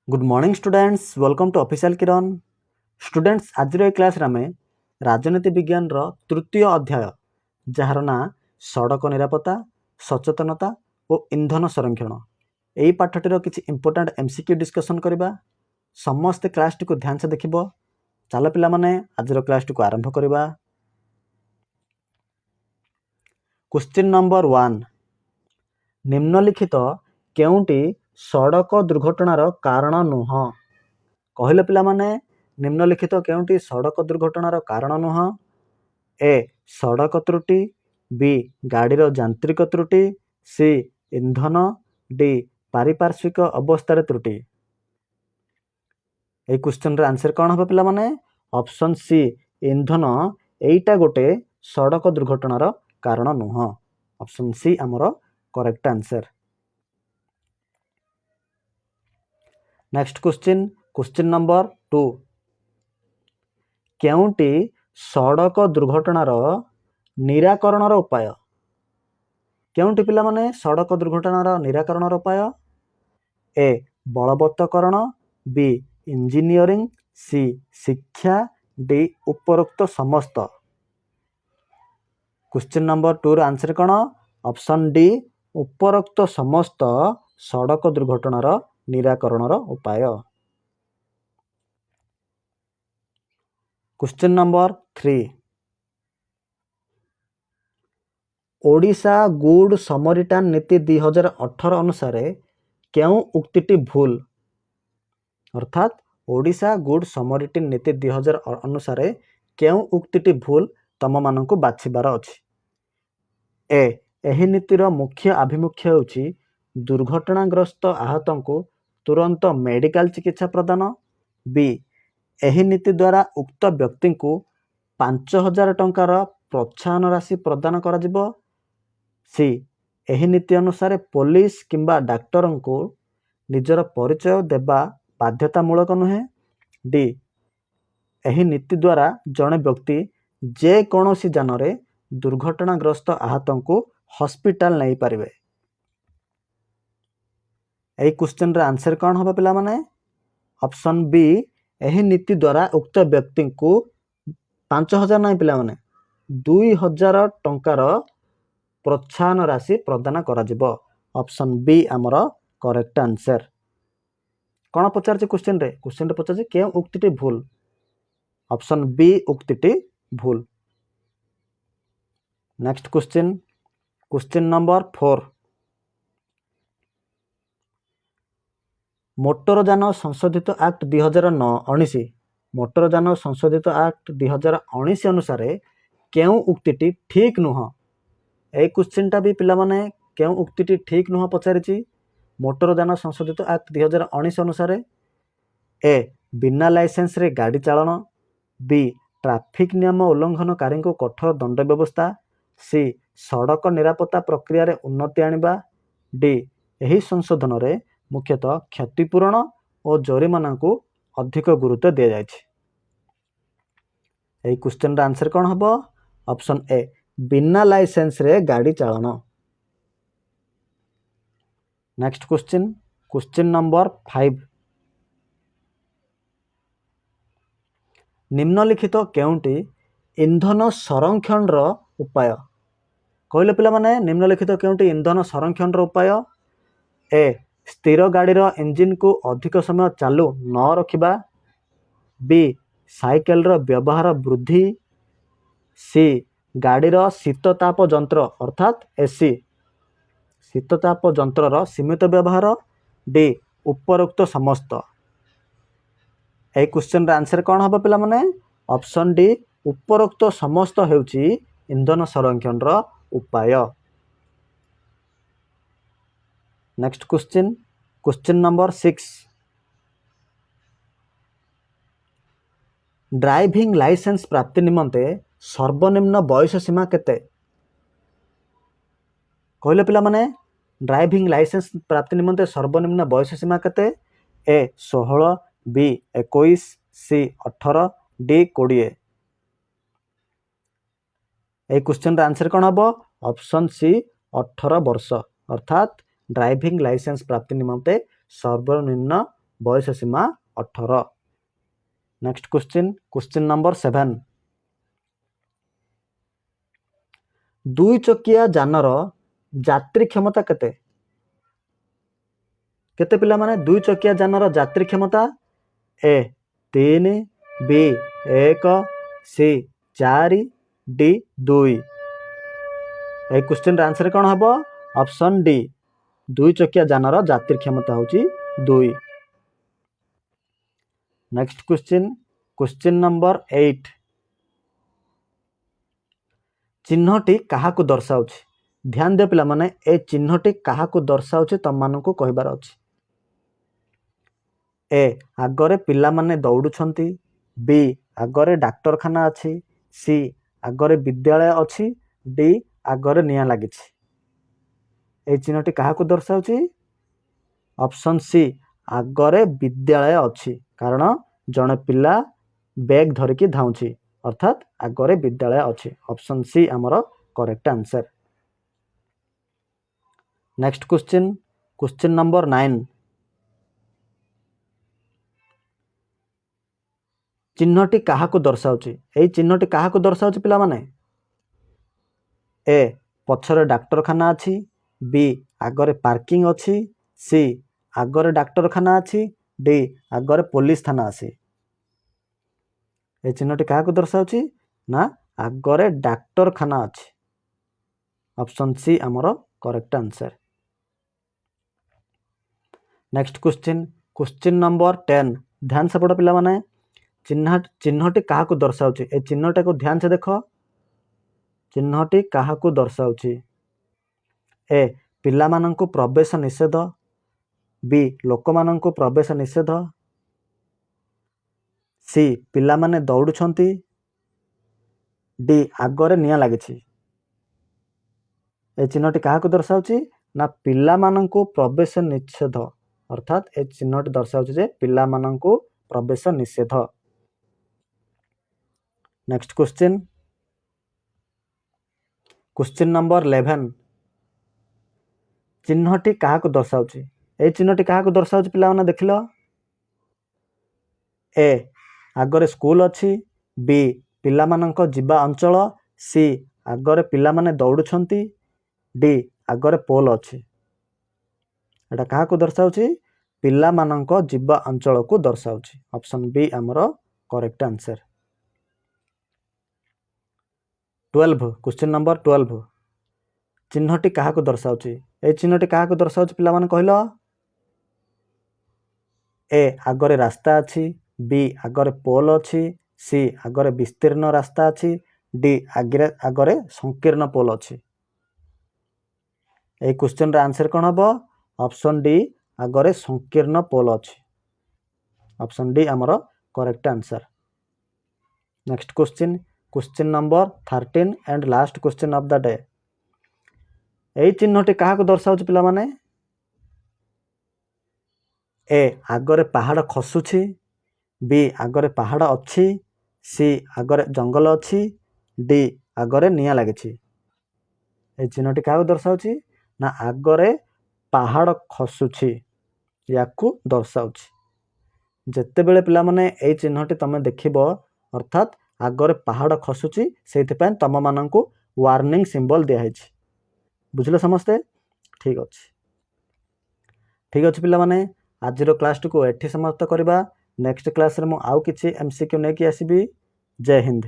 Good morning students, welcome to Official Kiran. Students, ଆଜିର ଏ କ୍ଲାସ୍ରେ ଆମେ ରାଜନୀତି ବିଜ୍ଞାନର ତୃତୀୟ ଅଧ୍ୟାୟ, ଯାହାର ନାଁ ସଡ଼କ ନିରାପତ୍ତା ସଚେତନତା ଓ ଇନ୍ଧନ ସଂରକ୍ଷଣ, ଏହି ପାଠଟିର କିଛି ଇମ୍ପୋର୍ଟାଣ୍ଟ ଏମ୍ସିକ୍ୟୁ ଡିସ୍କସନ୍ କରିବା। ସମସ୍ତେ କ୍ଲାସ୍ଟିକୁ ଧ୍ୟାନ ସେ ଦେଖିବ। ଚାଲ ପିଲାମାନେ, ଆଜିର କ୍ଲାସ୍ଟିକୁ ଆରମ୍ଭ କରିବା। କ୍ୱେଶ୍ଚିନ୍ ନମ୍ବର 1, ନିମ୍ନଲିଖିତ କେଉଁଟି ସଡ଼କ ଦୁର୍ଘଟଣାର କାରଣ ନୁହଁ? କହିଲେ ପିଲାମାନେ, ନିମ୍ନଲିଖିତ କେଉଁଟି ସଡ଼କ ଦୁର୍ଘଟଣାର କାରଣ ନୁହଁ? ଏ ସଡ଼କ ତ୍ରୁଟି, ବି ଗାଡ଼ିର ଯାନ୍ତ୍ରିକ ତ୍ରୁଟି, ସି ଇନ୍ଧନ, ଡି ପାରିପାର୍ଶ୍ୱିକ ଅବସ୍ଥାରେ ତ୍ରୁଟି। ଏଇ କ୍ୱେଶ୍ଚନର ଆନ୍ସର କ'ଣ ହେବ ପିଲାମାନେ? ଅପସନ୍ ସି ଇନ୍ଧନ, ଏଇଟା ଗୋଟେ ସଡ଼କ ଦୁର୍ଘଟଣାର କାରଣ ନୁହଁ। ଅପସନ୍ ସି ଆମର correct answer. Next question, question number 2, କେଉଁଟି ସଡ଼କ ଦୁର୍ଘଟଣାର ନିରାକରଣର ଉପାୟ? କେଉଁଟି ପିଲାମାନେ ସଡ଼କ ଦୁର୍ଘଟଣାର ନିରାକରଣର ଉପାୟ? ଏ ବଳବତ୍ତକରଣ, ବି ଇଞ୍ଜିନିୟରିଂ, ସି ଶିକ୍ଷା, ଡି ଉପରୋକ୍ତ ସମସ୍ତ। କ୍ୱେଶ୍ଚିନ୍ ନମ୍ବର 2ର ଆନ୍ସର କ'ଣ? ଅପସନ୍ ଡି ଉପରୋକ୍ତ ସମସ୍ତ ସଡ଼କ ଦୁର୍ଘଟଣାର ନିରାକରଣର ଉପାୟ। Question number 3, Odisha good Samaritan ନୀତି 2018 ଅନୁସାରେ କେଉଁ ଉକ୍ତିଟି ଭୁଲ? ଅର୍ଥାତ୍ ଓଡ଼ିଶା ଗୁଡ୍ ସମରିଟାନ୍ ନୀତି 2000 ଅନୁସାରେ କେଉଁ ଉକ୍ତିଟି ଭୁଲ ତମମାନଙ୍କୁ ବାଛିବାର ଅଛି। ଏ ଏହି ନୀତିର ମୁଖ୍ୟ ଆଭିମୁଖ୍ୟ ହେଉଛି ଦୁର୍ଘଟଣାଗ୍ରସ୍ତ ଆହତଙ୍କୁ ତୁରନ୍ତ ମେଡ଼ିକାଲ ଚିକିତ୍ସା ପ୍ରଦାନ। ବି ଏହି ନୀତି ଦ୍ୱାରା ଉକ୍ତ ବ୍ୟକ୍ତିଙ୍କୁ 5000 ଟଙ୍କାର ପ୍ରୋତ୍ସାହନ ରାଶି ପ୍ରଦାନ କରାଯିବ। ସି ଏହି ନୀତି ଅନୁସାରେ ପୋଲିସ କିମ୍ବା ଡାକ୍ତରଙ୍କୁ ନିଜର ପରିଚୟ ଦେବା ବାଧ୍ୟତାମୂଳକ ନୁହେଁ। ଡି ଏହି ନୀତି ଦ୍ୱାରା ଜଣେ ବ୍ୟକ୍ତି ଯେକୌଣସି ଯାନରେ ଦୁର୍ଘଟଣାଗ୍ରସ୍ତ ଆହତଙ୍କୁ ହସ୍ପିଟାଲ ନେଇପାରିବେ। ଏହି କ୍ୱେଶ୍ଚନର ଆନ୍ସର କ'ଣ ହେବ ପିଲାମାନେ? ଅପସନ୍ ବି ଏହି ନୀତି ଦ୍ୱାରା ଉକ୍ତ ବ୍ୟକ୍ତିଙ୍କୁ 5000 ନାହିଁ ପିଲାମାନେ, 2000 ଟଙ୍କାର ପ୍ରୋତ୍ସାହନ ରାଶି ପ୍ରଦାନ କରାଯିବ। ଅପସନ୍ ବି ଆମର କରେକ୍ଟ ଆନ୍ସର। କ'ଣ ପଚାରିଛି କ୍ୱେଶ୍ଚନରେ? କ୍ୱେଶ୍ଚନରେ ପଚାରିଛି କେଉଁ ଉକ୍ତିଟି ଭୁଲ। ଅପସନ୍ ବି ଉକ୍ତିଟି ଭୁଲ। Next question, question number 4, ମୋଟରଯାନ ସଂଶୋଧିତ ଆକ୍ଟ 2019, ମୋଟରଯାନ ସଂଶୋଧିତ ଆକ୍ଟ 2019 ଅନୁସାରେ କେଉଁ ଉକ୍ତିଟି ଠିକ୍ ନୁହଁ? ଏଇ କ୍ୱେଶ୍ଚିନ୍ଟା ବି ପିଲାମାନେ କେଉଁ ଉକ୍ତିଟି ଠିକ୍ ନୁହଁ ପଚାରିଛି। ମୋଟରଯାନ ସଂଶୋଧିତ ଆକ୍ଟ 2019 ଅନୁସାରେ ଏ ବିନା ଲାଇସେନ୍ସରେ ଗାଡ଼ି ଚାଳନ, ବି ଟ୍ରାଫିକ୍ ନିୟମ ଉଲ୍ଲଂଘନକାରୀଙ୍କୁ କଠୋର ଦଣ୍ଡ ବ୍ୟବସ୍ଥା, ସି ସଡ଼କ ନିରାପତ୍ତା ପ୍ରକ୍ରିୟାରେ ଉନ୍ନତି ଆଣିବା, ଡି ଏହି ସଂଶୋଧନରେ ମୁଖ୍ୟତଃ କ୍ଷତିପୂରଣ ଓ ଜୋରିମାନାକୁ ଅଧିକ ଗୁରୁତ୍ୱ ଦିଆଯାଇଛି। ଏହି କ୍ୱେଶ୍ଚନର ଆନ୍ସର କ'ଣ ହେବ? ଅପସନ୍ ଏ ବିନା ଲାଇସେନ୍ସରେ ଗାଡ଼ି ଚାଳନ। ନେକ୍ସଟ କ୍ୱେଶ୍ଚିନ୍, କ୍ୱେଶ୍ଚିନ୍ ନମ୍ବର 5, ନିମ୍ନଲିଖିତ କେଉଁଟି ଇନ୍ଧନ ସଂରକ୍ଷଣର ଉପାୟ? କହିଲେ ପିଲାମାନେ, ନିମ୍ନଲିଖିତ କେଉଁଟି ଇନ୍ଧନ ସଂରକ୍ଷଣର ଉପାୟ? ଏ ସ୍ଥିର ଗାଡ଼ିର ଇଞ୍ଜିନ୍କୁ ଅଧିକ ସମୟ ଚାଲୁ ନ ରଖିବା, ବି ସାଇକେଲର ବ୍ୟବହାର ବୃଦ୍ଧି, ସି ଗାଡ଼ିର ଶୀତତାପ ଯନ୍ତ୍ର ଅର୍ଥାତ୍ ଏସି ଶୀତତାପ ଯନ୍ତ୍ରର ସୀମିତ ବ୍ୟବହାର, ଡି ଉପରୋକ୍ତ ସମସ୍ତ। ଏହି କ୍ୱେଶ୍ଚନର ଆନ୍ସର କ'ଣ ହେବ ପିଲାମାନେ? ଅପସନ୍ ଡି ଉପରୋକ୍ତ ସମସ୍ତ ହେଉଛି ଇନ୍ଧନ ସଂରକ୍ଷଣର ଉପାୟ। Next question, question number 6, driving licence ପ୍ରାପ୍ତି ନିମନ୍ତେ ସର୍ବନିମ୍ନ ବୟସ ସୀମା କେତେ? କହିଲେ ପିଲାମାନେ, ଡ୍ରାଇଭିଂ ଲାଇସେନ୍ସ ପ୍ରାପ୍ତି ନିମନ୍ତେ ସର୍ବନିମ୍ନ ବୟସ ସୀମା କେତେ? ଏ 16, ବି 21, ସି 18, ଡି 20। ଏହି କ୍ୱେଶ୍ଚନର ଆନ୍ସର କ'ଣ ହେବ? ଅପସନ୍ ସି 18 ବର୍ଷ, ଅର୍ଥାତ୍ ଡ୍ରାଇଭିଂ ଲାଇସେନ୍ସ ପ୍ରାପ୍ତି ନିମନ୍ତେ ସର୍ବନିମ୍ନ ବୟସ ସୀମା 18। Next question, question number 7। ଦୁଇ ଚକିଆ ଯାନର ଯାତ୍ରୀ କ୍ଷମତା କେତେ? କେତେ ପିଲାମାନେ? ଦୁଇ ଚକିଆ ଯାନର ଯାତ୍ରୀ କ୍ଷମତା? ଏ 3, ବି 1, ସି 4, ଡି 2। ଏଇ କ୍ୱେଶ୍ଚିନ୍ର ଆନ୍ସର କ'ଣ ହେବ? ଅପସନ୍ ଡି, ଦୁଇ ଚକିଆ ଯାନର ଯାତ୍ରୀ କ୍ଷମତା ହେଉଛି 2। Next question, question number 8। ଚିହ୍ନଟି କାହାକୁ ଦର୍ଶାଉଛି? ଧ୍ୟାନ ଦିଅ ପିଲାମାନେ, ଏ ଚିହ୍ନଟି କାହାକୁ ଦର୍ଶାଉଛି ତମମାନଙ୍କୁ କହିବାର ଅଛି। ଏ ଆଗରେ ପିଲାମାନେ ଦୌଡ଼ୁଛନ୍ତି, ବି ଆଗରେ ଡାକ୍ତରଖାନା ଅଛି, ସି ଆଗରେ ବିଦ୍ୟାଳୟ ଅଛି, ଡି ଆଗରେ ନିଆଁ ଲାଗିଛି। ଏଇ ଚିହ୍ନଟି କାହାକୁ ଦର୍ଶାଉଛି? ଅପସନ୍ ସି, ଆଗରେ ବିଦ୍ୟାଳୟ ଅଛି, କାରଣ ଜଣେ ପିଲା ବ୍ୟାଗ୍ ଧରିକି ଧାଉଁଛି, ଅର୍ଥାତ୍ ଆଗରେ ବିଦ୍ୟାଳୟ ଅଛି। ଅପସନ୍ ସି ଆମର correct answer. Next question, question number 9। ଚିହ୍ନଟି କାହାକୁ ଦର୍ଶାଉଛି? ଏଇ ଚିହ୍ନଟି କାହାକୁ ଦର୍ଶାଉଛି ପିଲାମାନେ? ଏ ପଛରେ ଡାକ୍ତରଖାନା ଅଛି, ବି ଆଗରେ ପାର୍କିଂ ଅଛି, ସି ଆଗରେ ଡାକ୍ତରଖାନା ଅଛି, ଡି ଆଗରେ ପୋଲିସ ଥାନା ଅଛି। ଏ ଚିହ୍ନଟି କାହାକୁ ଦର୍ଶାଉଛି ନା ଆଗରେ ଡାକ୍ତରଖାନା ଅଛି। ଅପସନ୍ ସି ଆମର correct answer. Next question, question number 10। ଧ୍ୟାନ ସେ ପଢ଼ ପିଲାମାନେ, ଚିହ୍ନଟି କାହାକୁ ଦର୍ଶାଉଛି? ଏ ଚିହ୍ନଟାକୁ ଧ୍ୟାନ ସେ ଦେଖ, ଚିହ୍ନଟି କାହାକୁ ଦର୍ଶାଉଛି? ଏ ପିଲାମାନଙ୍କୁ ପ୍ରବେଶ ନିଷେଧ, ବି ଲୋକମାନଙ୍କୁ ପ୍ରବେଶ ନିଷେଧ, ସି ପିଲାମାନେ ଦୌଡ଼ୁଛନ୍ତି, ଡି ଆଗରେ ନିଆଁ ଲାଗିଛି। ଏ ଚିହ୍ନଟି କାହାକୁ ଦର୍ଶାଉଛି ନା ପିଲାମାନଙ୍କୁ ପ୍ରବେଶ ନିଷେଧ, ଅର୍ଥାତ୍ ଏ ଚିହ୍ନଟି ଦର୍ଶାଉଛି ଯେ ପିଲାମାନଙ୍କୁ ପ୍ରବେଶ ନିଷେଧ। Next question, question number 11। ଚିହ୍ନଟି କାହାକୁ ଦର୍ଶାଉଛି? ଏଇ ଚିହ୍ନଟି କାହାକୁ ଦର୍ଶାଉଛି ପିଲାମାନେ ଦେଖିଲ? ଏ ଆଗରେ ସ୍କୁଲ ଅଛି, ବି ପିଲାମାନଙ୍କ ଯିବା ଅଞ୍ଚଳ, ସି ଆଗରେ ପିଲାମାନେ ଦୌଡ଼ୁଛନ୍ତି, ଡି ଆଗରେ ପୋଲ ଅଛି। ଏଇଟା କାହାକୁ ଦର୍ଶାଉଛି? ପିଲାମାନଙ୍କ ଯିବା ଅଞ୍ଚଳକୁ ଦର୍ଶାଉଛି। ଅପସନ୍ ବି ଆମର correct answer. 12, question number 12। ଚିହ୍ନଟି କାହାକୁ ଦର୍ଶାଉଛି? ଏଇ ଚିହ୍ନଟି କାହାକୁ ଦର୍ଶାଉଛି ପିଲାମାନେ କହିଲ? ଏ ଆଗରେ ରାସ୍ତା ଅଛି, ବି ଆଗରେ ପୋଲ ଅଛି, ସି ଆଗରେ ବିସ୍ତୀର୍ଣ୍ଣ ରାସ୍ତା ଅଛି, ଡି ଆଗରେ ସଂକୀର୍ଣ୍ଣ ପୋଲ ଅଛି। ଏଇ କ୍ୱେଶ୍ଚିନ୍ର ଆନ୍ସର କ'ଣ ହେବ? ଅପସନ୍ ଡି ଆଗରେ ସଂକୀର୍ଣ୍ଣ ପୋଲ ଅଛି। ଅପସନ୍ ଡି ଆମର correct answer. Next question, question number 13 and last question of the day. ଏଇ ଚିହ୍ନଟି କାହାକୁ ଦର୍ଶାଉଛି ପିଲାମାନେ? ଏ ଆଗରେ ପାହାଡ଼ ଖସୁଛି, ବି ଆଗରେ ପାହାଡ଼ ଅଛି, ସି ଆଗରେ ଜଙ୍ଗଲ ଅଛି, ଡି ଆଗରେ ନିଆଁ ଲାଗିଛି। ଏଇ ଚିହ୍ନଟି କାହାକୁ ଦର୍ଶାଉଛି ନା ଆଗରେ ପାହାଡ଼ ଖସୁଛି, ୟାକୁ ଦର୍ଶାଉଛି। ଯେତେବେଳେ ପିଲାମାନେ ଏଇ ଚିହ୍ନଟି ତମେ ଦେଖିବ, ଅର୍ଥାତ୍ ଆଗରେ ପାହାଡ଼ ଖସୁଛି, ସେଇଥିପାଇଁ ତମମାନଙ୍କୁ ୱାର୍ଣ୍ଣିଂ ସିମ୍ବଲ ଦିଆହେଇଛି। ବୁଝିଲ ସମସ୍ତେ? ଠିକ୍ ଅଛି, ଠିକ୍ ଅଛି ପିଲାମାନେ, ଆଜିର କ୍ଲାସ୍ଟିକୁ ଏଠି ସମାପ୍ତ କରିବା। ନେକ୍ସଟ କ୍ଲାସ୍ରେ ମୁଁ ଆଉ କିଛି MCQ ନେଇକି ଆସିବି। ଜୟ ହିନ୍ଦ।